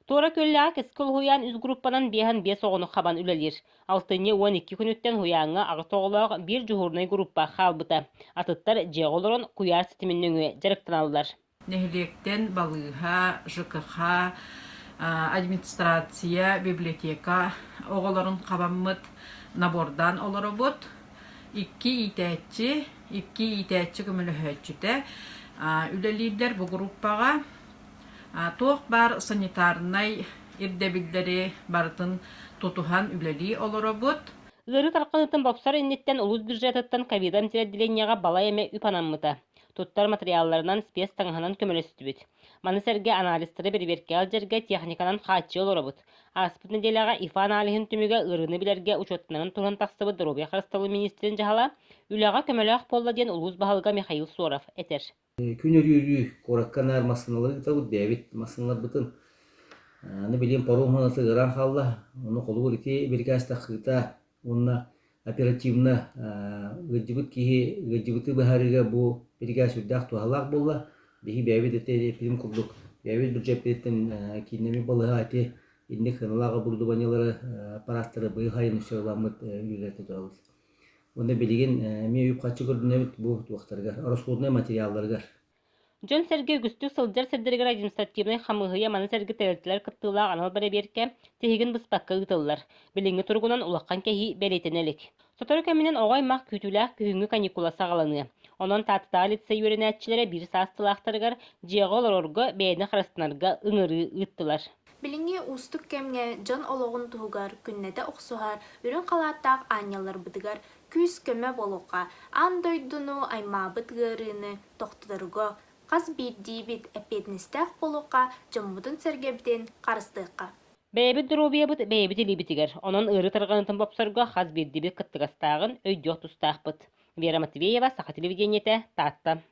Туора Күөллээҕи Кэскил уһуйаан үс группанан 55 оҕону хабан үлэлиир. Алтынньы 12 күнүттэн уһуйааҥҥа аҕыс оҕолоох биир дьуһуурунай группа хаалбыта. Атыттар дьиэҕэ олорон куйаар ситимин нөҥүө дьарыктаналлар. Нэһилиэктэн балыыһа, ЖКХ, администрация, библиотека оҕолорун хабаммыт, набордаан олоробут. Икки иитээччи, икки иитээччи көмөлөһөөччүтэ үлэлииллэр бу группаҕа. Туох баар санитарнай ирдэбиллэри барытын тутуһан үлэлии олоробут. Ыарыы тарҕаныытын бопсор инниттэн улуус бюджетыттан ковида отделениеҕа балай эмэ үп анаммыта. Туттар матырыйаалларынан, спецтаҥаһынан көмөлөстүбүт. Маны сэргэ анализтары бэрэбиэркэҕэ илдьэргэ техниканан хааччыйа олоробут. Ааспыт нэдиэлэҕэ ИФА аналиһын түмүгэ ыарыыны билэргэ учуоттанарын туһунан тахсыбыт доруобуйа харыстабылын миниистирин дьаһала үлэҕэ көмөлөөх буолла диэн улуус баһылыга Михаил Соров этэр. Күн өрүү-өрүү куоракка наар массыыналары ыытабыт, бэйэбит массыыналарбытын. Аны билигин паром сыаната ыараан хаалла. Ону холобур ити бирикээс тахсыыта уонна оперативно ыалдьыбыт киһи ыалдьыбыты быһаарыыга бу бирикээс сүрдээх туһалаах буолла. Биһиги бэйэбит ити эппитим курдук бэйэбит бюджеппититтэн кииннэммит балыыһа ити инник сыаналаах оборудованиелары, аппарааттары быйыл сайын өссө ыламмыт үлэлэтэ турабыт. Уонна билигин эмиэ үп-харчы көрдөнөбүт бу туохтарыгар, расходнай материалларыгар. Дьон-сэргэ үгүстүк сылдьар сирдэригэр административнай хамыыһыйа маны сэргэ тэрилтэлэр кыттыылаах анал бэрэбиэркэ тиһигин быспакка ыытыллар. Билиҥҥи туругунан улахан кэһии бэлиэтэнэ илик. Сотору кэминэн оҕо аймах күүтүүлээх күһүҥҥү каникула саҕаланыа. Онон Тааттатааҕы лицей үөрэнээччилэрэ биир саастыылаахтарыгар дьиэҕэ олорорго, бэйэни харыстанарга ыҥырыы ыыттылар. Билиҥҥи уустук кэмҥэ дьон олоҕун туһугар күннэтэ охсуһар үрүҥ халааттаах аанньалларбытыгар күүс-көмө буолуохха, аан дойдуну аймаабыт ыарыыны тохтоторго хас биирдиибит эппиэтинэстээх буолуохха, дьоммутун-сэргэбитин харыстыахха. Бэйэбит доруобуйабыт бэйэбит илиибитигэр, онон ыарыы тарҕаныытын бопсорго хас биирдиибит кыттыгастааҕын өйдүөх тустаахпыт. Вера Матвеева, Саха телевидениетэ, Таатта.